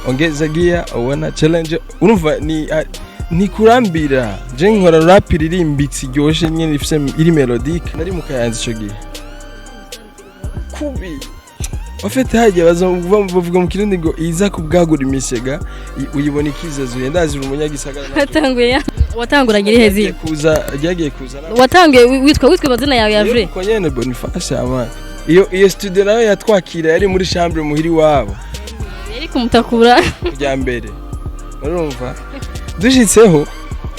Ongeza gia ubona challenge, urumva ni ntikurambira. Je nkora rap iririmbitse, iryoshe nyene, ifise iri mélodique. Nari mu Kayanza ico gihe kubi. En fait, hagiye bavuga mu Kirundi ngo iza kubwagura imisega uyibona ikizezuye. Ndazi uri umunyagisagara. Watanguye, watanguranye irihe zina? Kuza ryagiye kuza. Watanguye witwa amazina yawe ya vrai? Uko nyene, Boniface. Ama iyo studio nayo yatwakira yari muri chambre muhiri wabo. Yari kumutakura. Kujya mbere, urumva dushitseho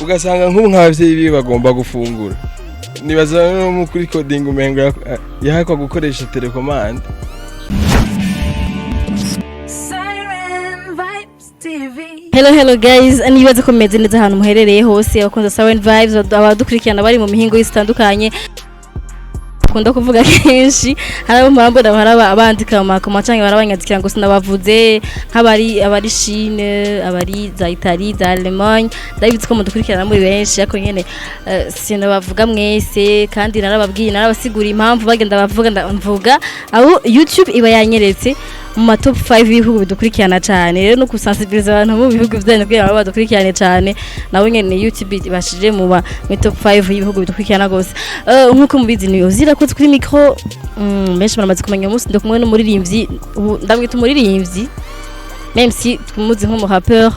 ugasanga nk'ubu nk'abavyeyi biwe bagomba gufungura, nibaza no mu kuri coding umengo yahakwa gukoresha télécommande. Siren Vibes TV. Hello, hello guys, nibaze ko meze neza ahantu muherereye hose, abakunze Siren Vibes, abadukurikirana bari mu mihingo yose itandukanye. Kunda kuvuga kenshi, hari abo mpora mbona hari abandika mu makoma canke barabanyandikira ngo sinabavuze, nk'abari abari Chine, abari za Italie, za Allemagne. Ndabizi ko mudukurikirana muri benshi, ariko nyene sinabavuga mwese, kandi narababwiye, narabasiguriye impamvu bagenda bavuga. Mvuga abo YouTube iba yanyeretse mu ma top 5 y'ibihugu bidukurikirana cyane. Rero no kusensibiliza abantu mu bihugu byanyu kugira ngo badukurikirane cyane, nabo nyene YouTube ibashije mu ba muri top 5 y'ibihugu bidukurikirana gose. Nkuko mubizi, ni Ozira ko kuri micro. Benshi baramaze kumenya. Umunsi ndi kumwe n'umuririmbyi, ubu ndamwita umuririmbyi même si tumuzi nk'umu rappeur.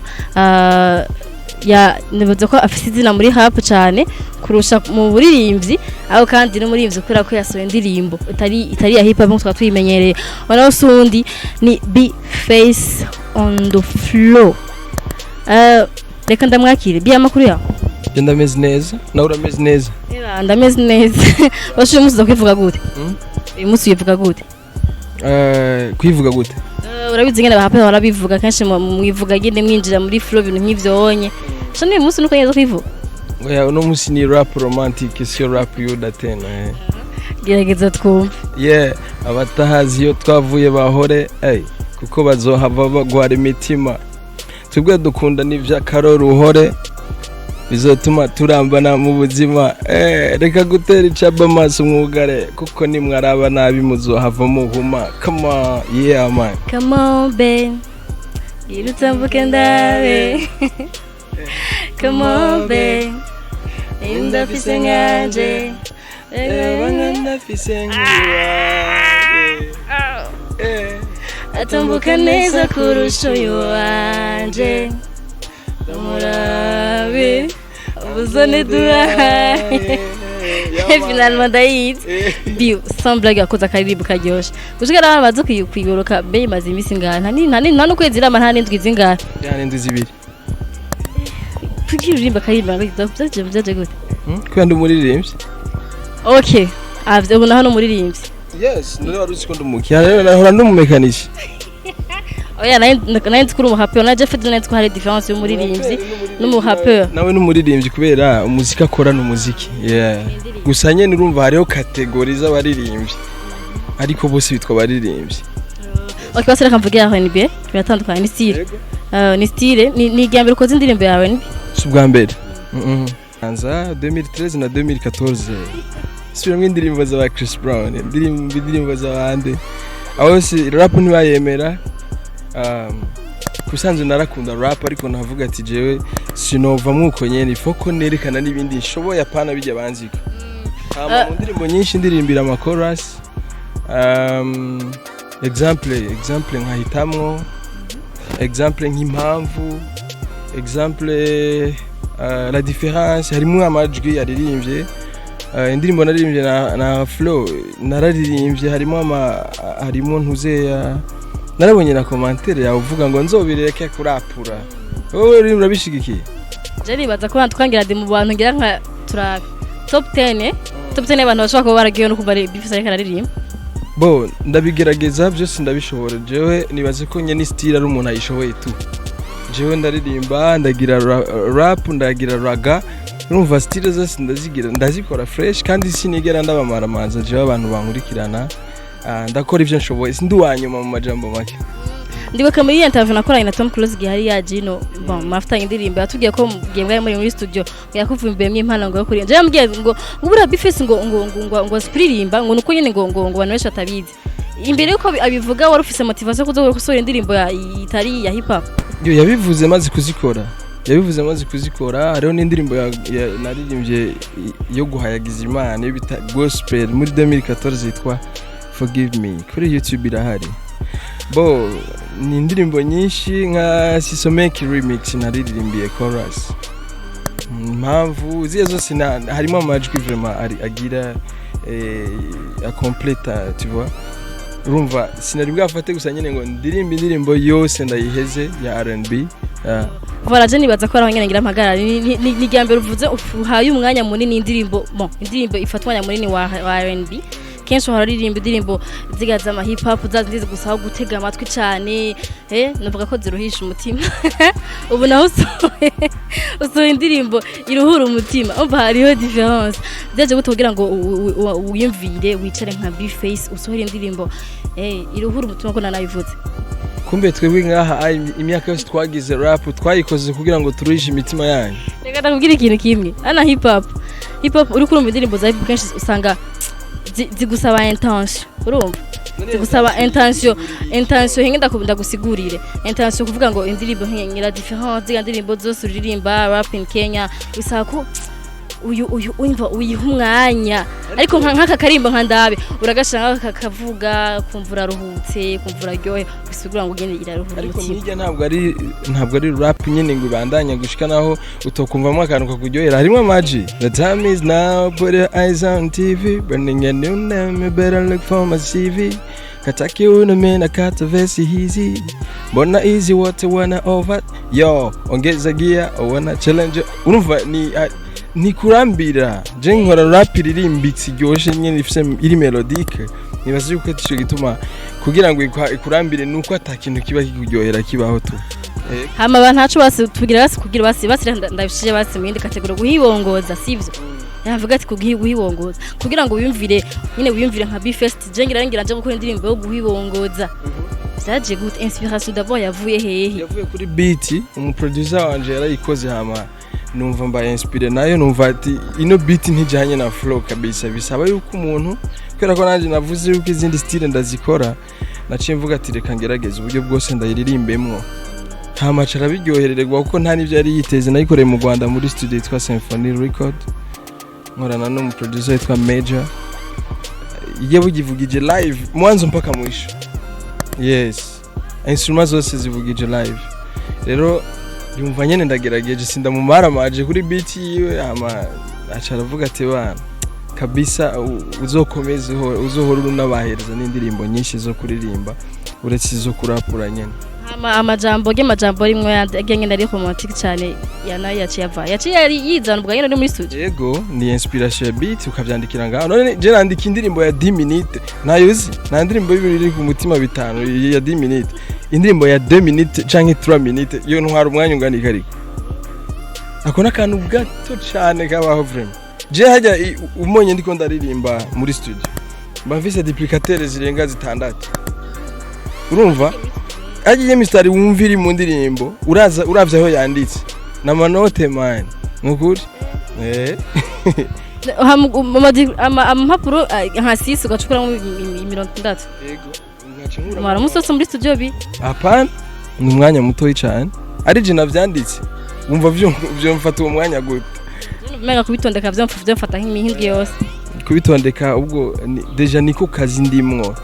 Ya, nibaza ko afise izina muri rap cyane kurusha mu buririmbyi, aho kandi n'umuririmbyi kubera ko yasohoye indirimbo itari ya hip hop nk'uko twaba tuyimenyereye. Noneho si uwundi, ni B Face on the floor. Reka ndamwakire. B, amakuru yawe? Je ndameze neza, nawe urameze neza? Eba, ndameze neza. Bashe, uyu munsi uza kwivuga gute? Hmm? Uyu munsi wivuga gute? Kwivuga gute? Urabizi ngene abahape barabivuga kenshi, mwivuga nyene mwinjira muri flow, ibintu nk'ivyo wonye. So n'uyu munsi nuko neza kwivuga? Oya, uno munsi ni rap romantic, sio rap yuda tena, eh. Gerageza twumve. Yeah, abatahazi iyo twavuye bahore, ey, kuko bazohava bagwara imitima. Twebwe dukunda n'ivy'akaroruhore bizotuma turambana mu buzima, eh, reka gutera icaba amaso mwugare, kuko nimwaraba nabi muzohava muhuma. Come on, yeah man. Come on babe, gira utambuke ndabe. Come on babe, ndafise nkanje. Ndafise nk'uwawe. Eh. Atambuka neza kurusha uyu wanje, umurabe ubuzone duhaye. Finalement ndayizi. Bi, sans blague, yakoze akaririmbo karyoshe gushika n'abantu bazi kwiburuka. Mbe imaze iminsi ingahe? Nta n'ukwezi irama, nta n'indwi zingahe? Yani indwi 2. Kugira uririmba akaririmbo byaje gute? Hmm? Kubera ndi umuririmbyi. Okay, avye ubu naho n'umuririmbyi? Yes, none wari uzi ko ndi umukiriya? Rero nahora ndi umumekanishi. Oya, nayo nzi ko uri umuhapeur. Na Jeff nzi ko hari différence y'umuririmbyi n'umuhapeur. Nawe n'umuririmbyi kubera umuziki akora ni umuziki, yeah. Gusa nyene urumva hariho catégories z'abaririmbyi, ariko bose bitwa abaririmbyi. Okay, basi reka mvuge R&B, biratandukanye, ni style. Ni style, ni irya mbere ukoze indirimbo yawe R&B? Si ubwa mbere. Anza 2013 na 2014 subiramwo indirimbo z'aba Chris Brown, indirimbo z'abandi, aho si rap ntibayemera. Kusanzwe narakunda rap, ariko navuga ati jewe sinova mwuko nyene, ifoko nerekana n'ibindi nshoboye, apana bijya banziko. Hama mu ndirimbo nyinshi ndirimbira ama chorus. Exemple nkahitamwo, exemple nk'impamvu, exemple la différence, harimo amajwi yaririmbye. Indirimbo naririmbye na flow nararirimbye, harimo ama harimo ntuzeya. Narabonye na commentaire yawe uvuga ngo nzobireke kurapura. Wowe uri urabishigikiye? Je nibaza ko twangira de mu bantu ngira nka turabe top 10, eh? Top 10 y'abantu bashobora kuba baragiye no kumva B Face ariko araririmba. Bo, ndabigerageza byose, ndabishobora. Jewe nibaze ko nyene style ari umuntu ayishoboye tu. Jewe ndaririmba, ndagira rap, ndagira ragga, urumva style zose ndazigira, ndazikora fresh, kandi sinigera ndabamaramanza. Jewe abantu bankurikirana, ndakora ivyo nshoboye, sindi uwanyuma mu majambo make. Ndibuka muri iyo interview nakoranye na Tom Close igihe hari yaje ino, bon, mafitanye indirimbo, yatubwiye ko mugiye mwari muri studio yakuvumbiyemo impano ngo yo kuririmba. Je yambwiye ngo buriya B Face ngo azi kuririmba, ngo nuko nyene ngo abantu benshi batabizi. Imbere yuko abivuga, wari ufise motivation yo kuza gusohora indirimbo itari ya hip hop? Yo, yabivuze maze kuzikora, yabivuze maze kuzikora. Hariho n'indirimbo naririmbye yo guhayagiza Imana, yo bita gospel, muri 2014, yitwa "Forgive Me", kuri YouTube irahari. Bo ni indirimbo nyinshi nka Sisomeki Remix naririmbiye chorus. Impamvu ziya zose harimo amajwi vraiment ari agira acompleta, tu vois. Urumva, sinari bwafate gusa nyine ngo ndirimbe indirimbo yose ndayiheze ya R&B, yeah. Voilà, je nibaza ko ari aho nyene ngira mpagarara. Ni irya mbere uvuze uhaye umwanya munini indirimbo, bon, indirimbo ifata umwanya munini wa R&B. Kenshi uhora uririmba indirimbo ziga z'ama hip hop, zazi gusaba gutega amatwi cane, navuga ko ziruhisha umutima. Ubu naho usohoye indirimbo iruhura umutima. Umva, hariho différence. Byaje gute kugira ngo wiyumvire wicare nka B-Face usohore indirimbo iruhura umutima, ko nanabivuze? Kumbe twebwe ngaha ai, imyaka yose twagize rap twayikoze kugira ngo turuhishe imitima yanyu. Reka ndakubwira ikintu kimwe. Ana hip hop, uriko urumva indirimbo za hip hop, kenshi usanga zigusaba intention. Urumva, zigusaba intention. Hinge ndagusigurire intention, kuvuga ngo indirimbo ngira différence ziga ndirimbo zose uririmba rap in Kenya, bisaba ko uyu umva uyiha umwanya. Ariko nk'aka karimbo nka "Ndabe", uragashira nk'aka kavuga, kumva uraruhutse, kumva uraryohe, bisigura ngo ugende iraruhura Ariko umutima. Nijya ntabwo ari rap nyine ngo ibandanye gushika naho utokumvamo akantu kakuryohera. Harimo amaji: "The time is now, put your eyes on TV, burning a new name, you better look for my CV, kataki unamena kata vesi hizi, mbona easy, wote wana over yo, ongeza gia, wana challenge." Urumva, ni kurambira. Je nkora rap iririmbitse, iryoshe nyine, ifise iri mélodique. Nibaza yuko ico gituma kugira ngo ikurambire nuko ata kintu kiba kikuryohera kibaho tu. Hama abantu ntaco basi tugira basi kugira basi ndabishije basi mu yindi catégorie, guhibongoza, sivyo? Yavuga ati guhibongoza kugira ngo wiyumvire nyine, wiyumvire nka B-Face, je ngira nje gukora indirimbo yo guhibongoza. Vyaje gute? Inspiration d'abord yavuye hehe? Yavuye kuri beat umuproducer wanje yarayikoze, hama numva mbaye inspiré nayo. Numva ati ino beat ntijanye na flow kabisa. Bisaba yuko umuntu, kubera ko nanje navuze yuko izindi style ndazikora, naciye mvuga ati reka ngerageze uburyo bwose ndayiririmbemwo. Hama aca arabiryoherererwa kuko nta n'ibyo yari yiteze. Nayikoreye mu Rwanda muri studio yitwa Symphony Record, nkorana n'umuproducer witwa Major. Iyo bugivugije live mwanzo mpaka mwisho, yes, instrument zose zivugije live. Rero yumva nyene ndagerageje, sindamumaramaje kuri beat yiwe. Hama aca aravuga ati bana kabisa, uzokomeze uzohora unabahereza n'indirimbo nyinshi zo kuririmba uretse izo kurapura nyene. Hama amajambo rimwe yagenge ari romantique cyane, ya nayo yaciye ava, yaciye yari yizana ubwa nyene uri muri studio? Yego, ni inspiration ya beat, ukavyandikira ngaho. None je nandika indirimbo ya 10 minutes, ntayo uzi? Nta ndirimbo y'ibiri iri ku mutima bitanu ya 10 minutes. Indirimbo ya 2 minutes canke 3 minutes yo ntwara umwanya ungana iki? Ariko ako n'akantu gato cane kabaho vraiment. Je hajya umonye ndiko ndaririmba muri studio, mba mfise duplicateur zirenga zitandatu. Urumva, hajya iyo mistari wumva iri mu ndirimbo, uraza uravye aho yanditse n'amanote man, nukuri. Amampapuro nka six ugacukuramo 60? Yego, nkaca nkura. Umara umunsi wose muri studio bi? Hapana, ni umwanya mutoyi cyane. Ari je navyanditse, wumva vyomfata uwo mwanya gute? Umenga kubitondeka vyomfata nk'imihindwi yose. Kubitondeka ubwo déjà niko kazi ndimwo.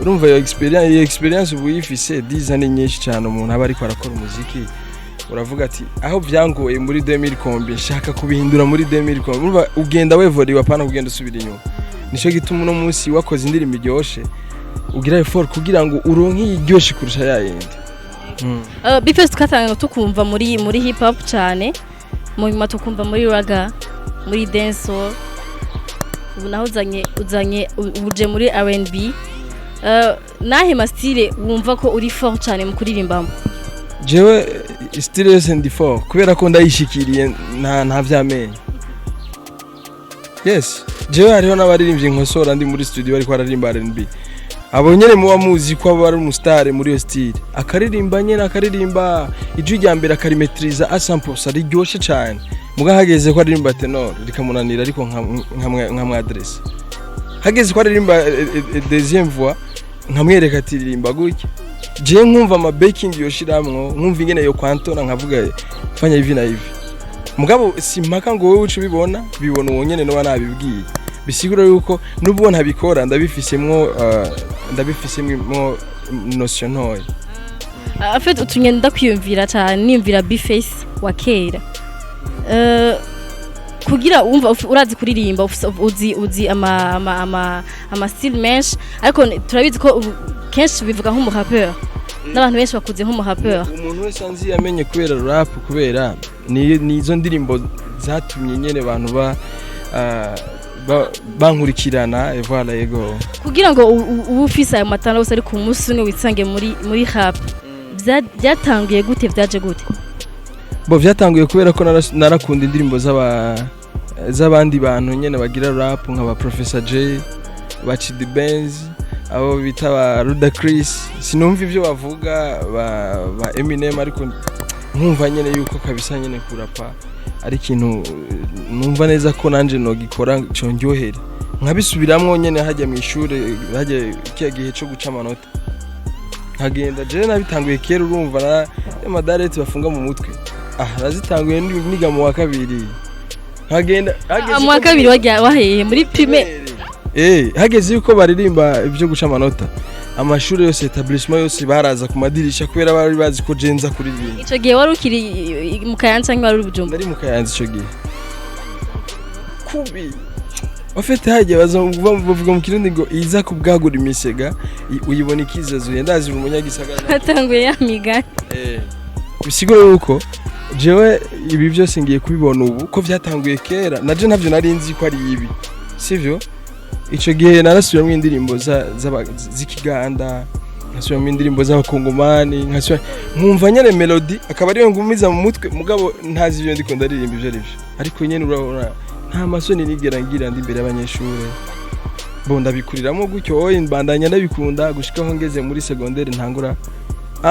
Urumva, iyo experience ubu uyifise 10 ni nyinshi cyane. Umuntu aba ariko arakora umuziki, uravuga ati aho vyangoye muri 2000 combien, nshaka kubihindura muri 2000 combien. Urumva, ugenda wevoriwe, apana kugenda usubira inyuma. Nico gituma uno munsi wakoze indirimbo iryoshe, ugira effort kugira ngo uronke iyiryoshe kurusha yayindi. B-Face, tukatanga tukumva muri hip hop cyane, mu nyuma tukumva muri ragga, muri dancehall. Ubu naho uzanye uje muri R&B. Nahe ma style wumva ko uri fort cyane mu kuririmbamo? Jewe style yose ndi fort kubera ko ndayishikiriye, nta vyamenyo. Yes, jewe hariho n'abaririmbyi nkosora ndi muri studio bariko bararirimba R&B. Abo nyene muba muzi ko aba ari umustar muri iyo style, akaririmba nyene, akaririmba ijwi rya mbere akarimetriza à 100%, riryoshe cane. Muga hageze ko aririmba ténor rikamunanira, ariko nkamwadresse. Hageze ko aririmba deuxième voix. Nkamwereka ati: "Ririmba gutya." Je nkumva ama backing yoshiramwo, nkumva ingene yo kwantona, nkavuga: "Fanya hivi na hivi." Mugabo simpaka ngo wowe uce ubibona, bibona uwo nyene noba nabibwiye. Bisigura yuko nubwo ntabikora, ndabifisemwo notion ntoya. En fait, utumye ndakwiyumvira cyane, niyumvira B-Face wa kera. Kugira umva urazi kuririmba, uzi ama style menshi, ariko turabizi ko kenshi bivuga nk'umu rappeur, n'abantu benshi bakuze nk'umu rappeur. Umuntu wese anzi yamenye kubera rap, kubera ni izo ndirimbo zatumye nyene abantu bankurikirana, et voilà, yego. Kugira ngo ube ufise ayo matara yose, ariko umunsi umwe wisange muri rap, byatangiye gute? Byaje gute? Bo vyatanguye kubera ko narakunda indirimbo z'abandi bantu nyene bagira rap, nka ba Professor J, ba Chidi Benz, abo bita ba Ludacris. Sinumva ivyo bavuga, ba Eminem, ariko nkumva nyene yuko kabisa nyene kurapa ari ikintu numva neza ko nanje nogikora conryohera, nkabisubiramwo nyene hajya mu ishure, hajya kiya gihe co guca amanota, nkagenda. Je nabitanguye kera, urumva na amadareti bafunga mu mutwe, ah, nazitanguye niga mu wa kabiri, nkagenda hageze Mu wa kabiri wajya waheye muri primaire? Hageze yuko baririmba ibyo guca amanota, amashuri yose, établissement yose, baraza ku madirisha kubera bari bazi ko je nza kuririmba. Ico gihe wari ukiri mu Kayanza canke wari uri Bujumbura? Nari mu Kayanza ico gihe kubi. Wafete hagiye baza bavuga mu Kirundi ngo iza kubwagura imisega uyibona ikizazuye. Ndazi uri umunyagisagara. Hatanguye ya migani. Bisigura yuko jewe ibi byose ngiye kubibona ubu, ko vyatanguye kera, naje ntavyo nari nzi ko ari ibi, sivyo? Ico gihe narasubiyamwo indirimbo z'ikiganda, nkasubiramo indirimbo z'abakongomani, nkasubira nkumva nyene melody akaba ariyo ngumiza mu mutwe, mugabo ntazi ibyo ndiko ndaririmba ivyo arivyo. Ariko nyene urabona nta masoni nigera ngira ndi imbere y'abanyeshure. Bo ndabikuriramo gutyo, oye, mbandanya ndabikunda gushikaho ngeze muri secondaire, ntangura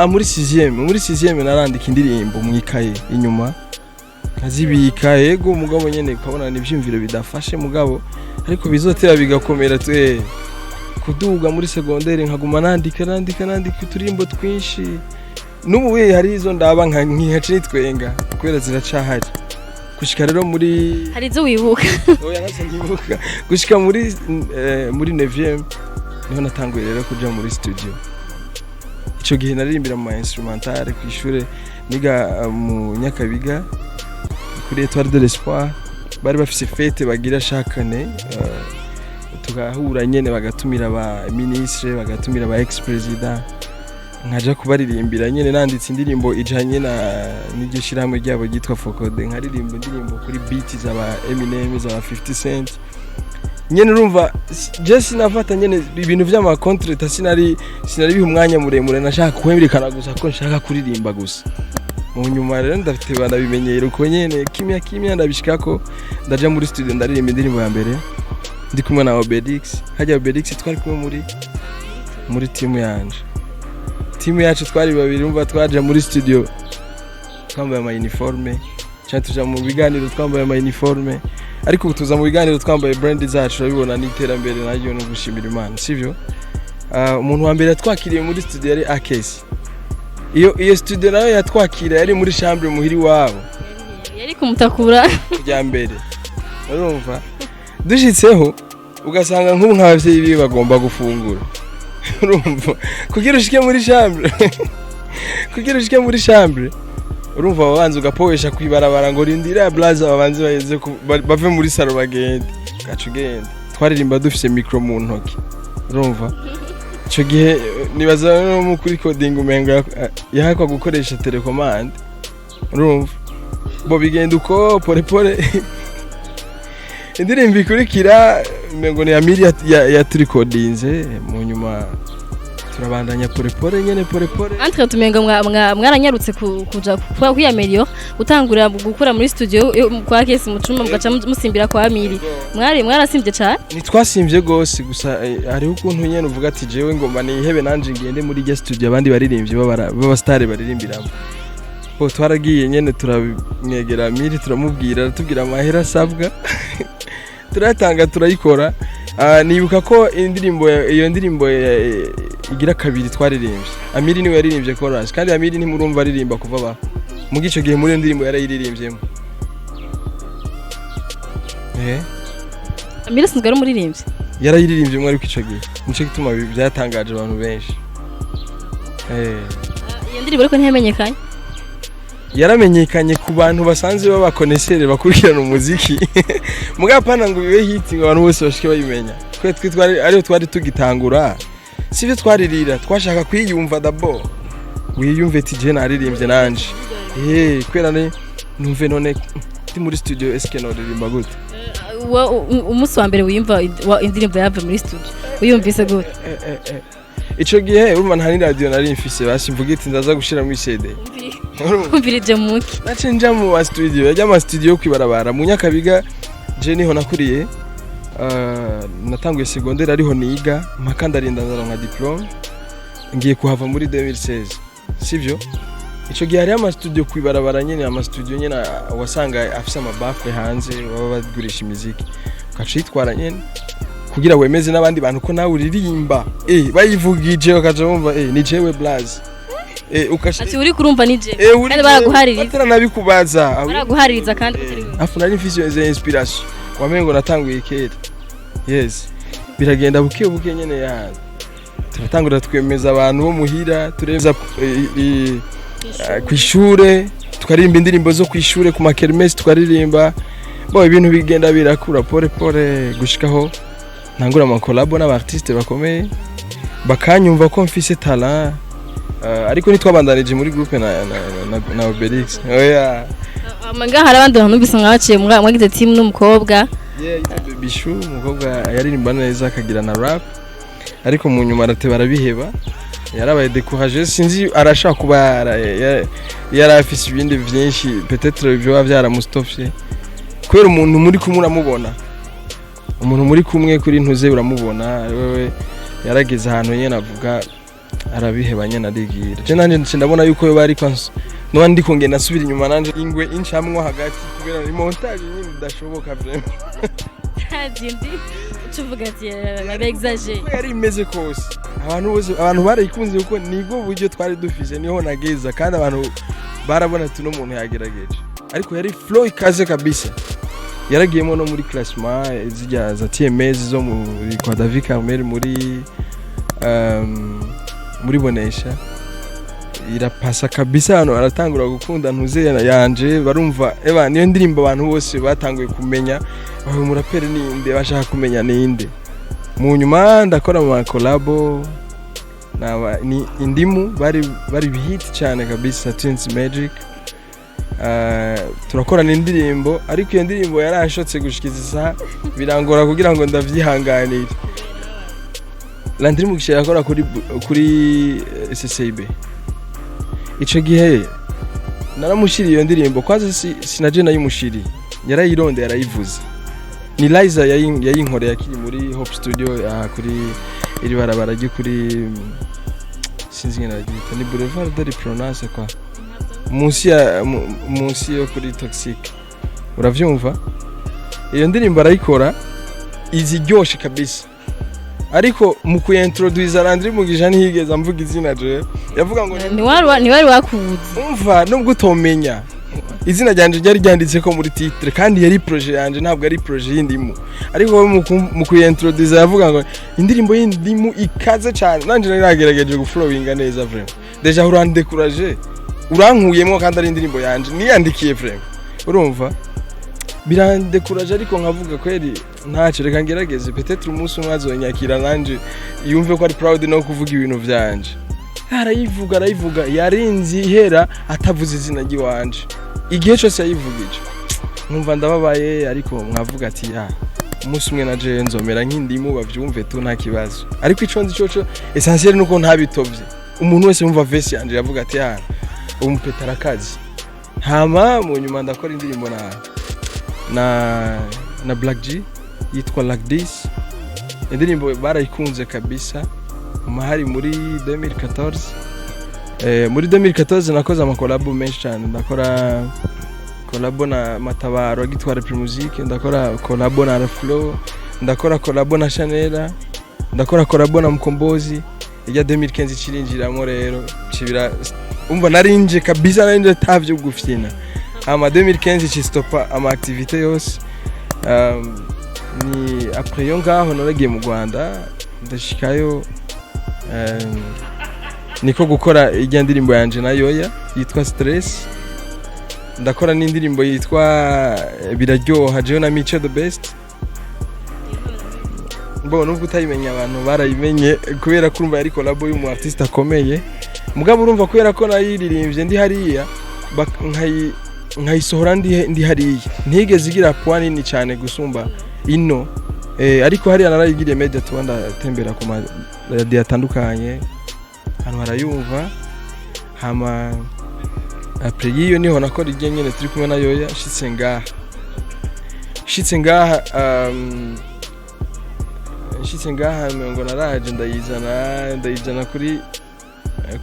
muri sixième narandika indirimbo mu ikaye inyuma nkazibika. Yego, mugabo nyene ukabona ni ivyumviro bidafashe, mugabo ariko bizotera bigakomera twe kuduga muri secondaire, nkaguma nandika, nandika, nandika uturimbo twinshi. N'ubu we hari izo ndaba nka nkihaca nitwenga kubera ziracahari. Gushika rero muri Hari izo wibuka? Oya, ntazo nyibuka. Gushika muri 9e niho natanguye rero kuja muri studio. Ico gihe naririmbira mu ma instrumental ku ishure niga mu Nyakabiga kuri Etoile de l'Espoir. Bari bafise fête bagira chaque année, tugahura nyene, bagatumira ba ministre, bagatumira ba ex président, nkaja kubaririmbira nyene nanditse indirimbo ijanye na n'iryo shirahamwe ryabo ryitwa Focode, nkaririmba indirimbo kuri beat z'aba Eminem, z'aba 50 Cent nyene. Urumva je sinafata nyene ibintu vy'ama contrat, sinari biha umwanya muremure. Nashaka kwerekana gusa ko nshaka kuririmba gusa. Mu nyuma rero ndafite ndabimenyera uko nyene, kimya kimya ndabishikako, ndaja muri studio, ndaririmba indirimbo ya mbere ndi kumwe na Obelix. Hajya Obelix twari kumwe muri timu yanje, timu yacu twari babiri. Urumva twaje muri studio twambaye ama uniforme, cyangwa tuja mu biganiro twambaye ama uniforme, ariko ubu tuza mu biganiro twambaye brand zacu. Urabibona n'iterambere naryo no gushimira Imana, sivyo? Umuntu wa mbere yatwakiriye muri studio yari Akesi. Iyo studio nayo yatwakira yari muri chambre muhiri wabo. Yari kumutakura. Kujya mbere, urumva dushitseho ugasanga nk'ubu nk'abavyeyi biwe bagomba gufungura. Urumva kugira ushike muri chambre, urumva babanza ugapoesha kwibarabara ngo rindira blaza babanze baheze bave muri salon bagende, gaca ugenda. Twaririmba dufise micro mu ntoki. Urumva ico gihe nibaza no mu kuri coding umengo yahakwa gukoresha télécommande. Urumva bo bigenda uko pole pole. Indirimbo ikurikira umengo ni Amiri yaturikodinze. Mu nyuma turabandanya pole pole nyene, pole pole. Entre tumenga mwaranyarutse kuja kuba kwiyameliora, gutangura gukora muri studio kwa Kesi Mucuma, mugaca musimbira kwa Amiri. Mwari mwarasimbye cyane. Ntitwasimvye gose gusa, hariho ukuntu nyene uvuga ati: "Jewe ngomba nihebe nanje ngende muri irya studio abandi baririmbyi b'abastare baririmbiramo." Bo twaragiye nyene, turamwegera Amiri, turamubwira, aratubwira amahera asabwa, turayatanga, turayikora. Ah, nibuka ko indirimbo iyo ndirimbo igira kabiri twaririmbye, Amiri niwe yaririmbye chorus, kandi Amiri ntimurumva aririmba kuva ba mu ico gihe muri iyo ndirimbo yarayiririmbyemo. Amira asanzwe ari umuririmbyi. Yarayiririmbyemo, ariko ico gihe nico gituma byatangaje abantu benshi. Iyo ndirimbo ariko ntiyamenyekanye. Yaramenyekanye ku bantu basanzwe b'aba connaisseurs, bakurikirana umuziki, mugabo apana ngo bibe hit ngo abantu bose bashike bayimenya. Twe twari ariyo twari tugitangura, sivyo twaririra, twashaka kwiyumva d'abord, wiyumve ati je naririmbye nanje, kubera ne numve none ndi muri studio, eske noririmba gute? Umunsi wa mbere wiyumva indirimbo yave muri studio, wiyumvise gute? Ico gihe urumva nta n'iradiyo nari mfise, basi mvuga iti ndaza gushiramo iCD. Urumva? Wumvirije muki? Nace nja mu ma studio, yajya ama studio yo kwibarabara mu Nyakabiga. Je niho nakuriye, natanguye secondaire ariho niga, mpaka ndarinda ndaronka diplôme, ngiye kuhava muri 2016, sivyo? Ico gihe hariho ama studio kwibarabara nyene, ama studio nyene wasanga afise ama baffles hanze, baba bagurisha imiziki, ugaca uyitwara nyene kugira wemeze n'abandi bantu ko nawe uririmba. Bayivugije bakaja bumva ni jewe Blaze. Ati uri kurumva ni je. Uri Kandi baraguhaririza. Bataranabikubaza. Baraguhaririza kandi utari wewe. Afu nari mfise izo inspiration, wamengo natanguye kera. Yes, biragenda buke buke nyene, ya turatangura twemeza abantu bo muhira, turemeza kw'ishure, tukaririmba indirimbo zo kw'ishure, ku ma kermesse tukaririmba. Bo ibintu bigenda birakura pole pole gushikaho ntangura ama collabo n'aba artiste bakomeye, bakanyumva ko mfise talent. Ariko ntitwabandanije muri groupe na Obelix, oya. Ngaha hari abandi bantu numvise mwaciye mwagize team n'umukobwa. Yeah, yitwa Baby Shu, umukobwa yaririmba neza akagira na rap, ariko mu nyuma arateba arabiheba, yarabaye découragé, sinzi, arashaka kuba yari afise ibindi vyinshi, peut-être byoba byaramustofye, kubera umuntu muri kumwe uramubona, umuntu muri kumwe kuri ntuze uramubona wewe. Yarageze ahantu nyene avuga arabiheba nyene, arigira. Je nanje nce ndabona yuko yoba ariko noba ndiko ngenda nsubira inyuma nanje, ingwe incamwo hagati, kubera ni montage nyene idashoboka vraiment. Zindi ucuvuga ati babe exagéré. Uko yari imeze kose, abantu bose, abantu barayikunze, kuko nibwo buryo twari dufise, niho nageza, kandi abantu barabona ati uno muntu yagerageje. Ariko yari flow ikaze kabisa, yaragiyemo no muri classement zijya za TMS zo muri kwa David Carmel muri Bonesha, irapasa kabisa. Abantu baratangura gukunda ntuze yanje, barumva eba niyo ndirimbo abantu bose batanguye kumenya uyu muraperi ninde, bashaka kumenya ninde. Mu nyuma ndakora mu collabo naba ni indimu, bari hit cyane kabisa, Twins Magic. Turakorana indirimbo, ariko iyo ndirimbo yaranshotse gushikiza isaha, birangora kugira ngo ndavyihanganire. Landry Mugisha yakora kuri SSAB ico gihe, naramushiriye iyo ndirimbo kwanza, sinaje nayimushiriye, yarayirondeye yarayivuze. Ni Liza yayinkoreye akiri muri Hope Studio, aha kuri iri barabara ryo kuri sinzi ingene baryita, ni Boulevard de l'Ipronance kwa munsi ya munsi yo kuri Toxic, uravyumva? Iyo ndirimbo arayikora iziryoshe kabisa, ariko mu kuyintroduza Landry Mugisha ntiyigeze amvuga izina je, yavuga ngo Ntiwari wakuzi. Umva, nubwo utomenya izina ryanje ryari ryanditse ko muri titre, kandi yari projet yanje, ntabwo ari projet y'indimu, ariko we mu kuyintroduza yavuga ngo indirimbo y'indimu ikaze cyane. Nanje nari nagerageje guflowinga neza vraiment, déjà urandécouragé, urankuyemo, kandi ari indirimbo yanje niyandikiye vraiment. Urumva birandécouragé, ariko nkavuga kweri ntacyo, reka ngerageze, peut-être umunsi umwe azonyakira nanje yumve ko ari proud no kuvuga ibintu vyanje. Arayivuga, arayivuga, yarinze ihera atavuze izina ry'iwanje. Igihe cyose yayivugije nkumva ndababaye, ariko mwavuga ati ya umunsi umwe naje nzomera nk'indimu bavyumve tu, nta kibazo. Ariko ico nzi coco essentiel nuko ntabitovye, umuntu wese yumva verse yanje yavuga ati ya umupeta arakazi. Hama mu nyuma ndakora indirimbo na Black G yitwa Like This, indirimbo barayikunze kabisa. Mahari muri 2014, muri 2014 nakoze ama collabo menshi cyane. Ndakora collabo na Matabaro agitwara Primusic, ndakora collabo na Raflo. Ndakora collabo na Chanela, ndakora collabo na Mkombozi. Ijya 2015 cirinjiramo rero cibira, umva, narinje kabisa, narinje tavyo gufyina. Ama 2015 cistopa ama activité yose. Ni après yo ngaho naragiye mu Rwanda, ndashikayo, niko gukora ijya ndirimbo yanje na Yoya yitwa Stress. Ndakora n'indirimbo yitwa Biraryoha, jewe na Mico the Best. Bo nubwo utayimenya, abantu barayimenye kubera ko urumva yari collabo y'umu artiste akomeye. Mugabo urumva, kubera ko nayiririmbye ndi hariya, nkayisohora ndi hariya, ntigeze igira poids nini cyane gusumba ino. Ariko hariya narayigiriye media tour, ndatembera ku maradiyo atandukanye, ahantu barayumva. Hama après y'iyo niho nakora iryo nyene turi kumwe na Yoya. Nshitse ngaha, ngo naraje ndayizana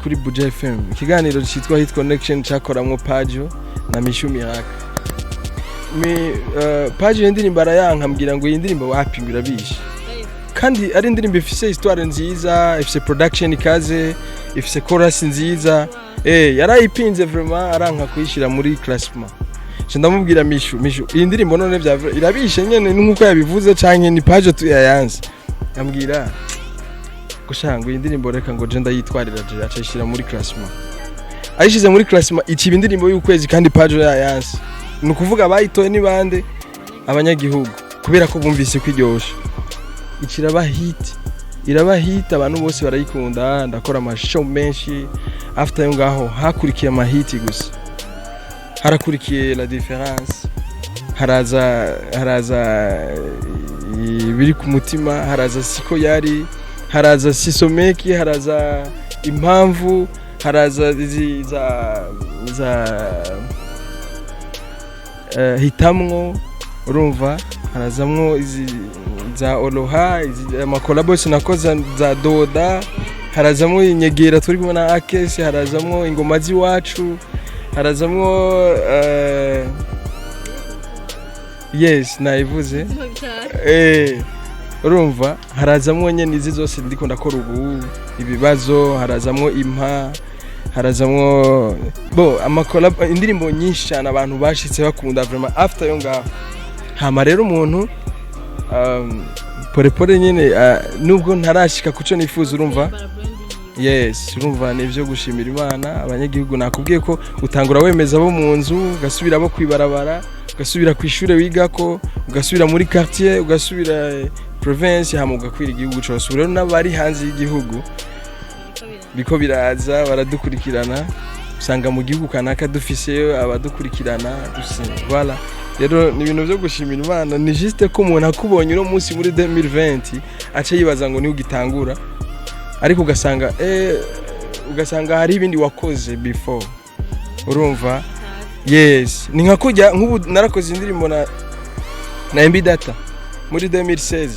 kuri Buja FM, ikiganiro cyitwa Hit Connection cyakoramwo Pajo na Mishu Miraka. Mi Pajo iyo ndirimbo arayanka, ambwira ngo iyi ndirimbo wapi, ngo irabishe, kandi ari indirimbo ifise histoire nziza, ifise production ikaze, ifise chorus nziza. Yarayipinze vraiment, aranka kuyishira muri classement. Nca ndamubwira: "Mishu, Mishu, iyi ndirimbo none vya irabishe nyene nkuko yabivuze, canke ni Pajo tu yayanze?" Ambwira gushanga iyi ndirimbo, reka ngo je ndayitwarira je. Acayishira muri classement. Ayishize muri classement, ikiba indirimbo y'ukwezi, kandi Pajo yayanze. Ni ukuvuga abayitoye ni bande? Abanyagihugu, kubera ko bumvise ko iryoshe. Ikiraba hit, iraba hit, abantu bose barayikunda. Ndakora amashow menshi. After yo ngaho hakurikiye amahiti gusa, harakurikiye La Différence, haraza Ibiri ku mutima, haraza Siko yari, haraza Sisomeki, haraza Impamvu, haraza izi za Hitamwo. Urumva, harazamwo izi za Oloha, izi amakolabo yose nakoze za Doda, harazamwo Inyegera turi kumwe na Akesi, harazamwo Ingoma z'iwacu, harazamwo yes, nayivuze. Urumva, harazamwo nyene izi zose ndiko ndakora ubu, Ibibazo, harazamwo Impa, harazamwo bo amakolabo, indirimbo nyinshi cyane abantu bashitse bakunda vraiment after yo ngaho. Hama rero umuntu pole pole nyene, nubwo ntarashika kuco nifuza, urumva, yes, urumva ni ibyo gushimira Imana. Abanyagihugu, nakubwiye ko utangura wemeza abo mu nzu, ugasubira abo kwibarabara, ugasubira ku ishure wigako, ugasubira muri quartier, ugasubira province, hama ugakwira igihugu cose. Ubu rero n'abari hanze y'igihugu biko biraza baradukurikirana, usanga mu gihugu kanaka dufiseyo abadukurikirana, dufise, voilà. Rero ni ibintu byo gushimira Imana. Ni juste ko umuntu akubonye uno munsi muri 2020 aca yibaza ngo niwe ugitangura, ariko ugasanga hari ibindi wakoze before. Urumva, yes, ni nka kujya nk'ubu narakoze indirimbo na MB Data muri 2016,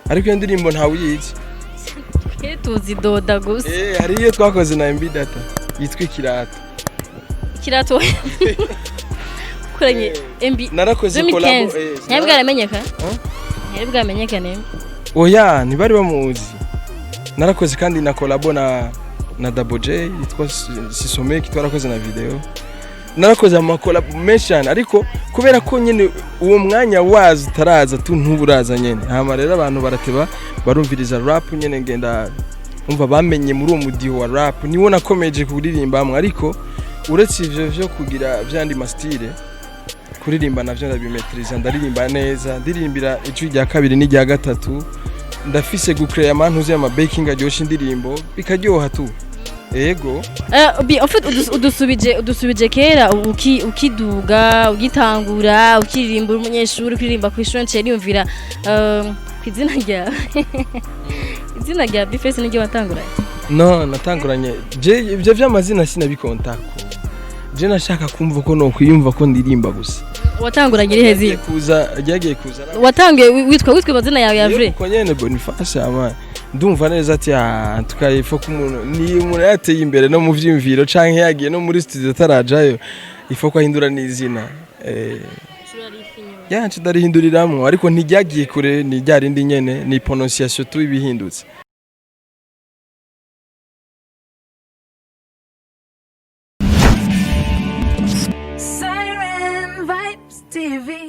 ariko iyo ndirimbo ntawe uyizi. Twe tuzi Doda gusa. Hari iyo twakoze na MB Data yitwa Ikirato. Ikirato kuranye MB? Narakoze collabo. 2015. Ntiyari bwaramenyekana? Huh? Ntiyari bwamenyekane? Oya, ntibari bamuzi. Narakoze kandi na collabo na Double J yitwa Sisomeki, twarakoze na video. Narakoze amakolabo menshi cyane, ariko kubera ko nyine uwo mwanya wazo utaraza tu, ntuburaza nyene. Hama rero abantu barateba barumviriza rap nyene, ngenda umva bamenye muri uwo mudiho wa rap, niwo nakomeje kuririmbamwo. Ariko uretse ivyo vyo kugira vyandi ma style, kuririmba navyo ndabimetriza, ndaririmba neza, ndirimbira ijwi rya kabiri n'irya gatatu. Ndafise gucrea amantuzi y'ama backing aryosha indirimbo, bikaryoha tu, ego. En fait udusubije kera, ukiduga, ugitangura ukiririmba uri umunyeshuri, ukiririmba ku ishuri. Nciye niyumvira ku izina rya B-Face, niryo watanguranye? No, natanguranye je ibyo vy'amazina sinabikontako. Je nashaka kumva ko no kwiyumva ko ndirimba gusa. Watanguranye irihe Ryagiye zina? kuza, ryagiye kuza. Watangiye witwa amazina yawe ya vrai? Uko nyene, Boniface. Ama ndumva neza ati ah, tukaye faut ko umuntu ni umuntu yateye imbere no mu vyiyumviro, canke yagiye no muri studio atarajayo, il faut ko ahindura n'izina. Ya, nca ndarihinduriramwo, ariko ntiryagiye kure, ni rya rindi nyene, ni prononciation tu ibihindutse. Siren Vibes TV.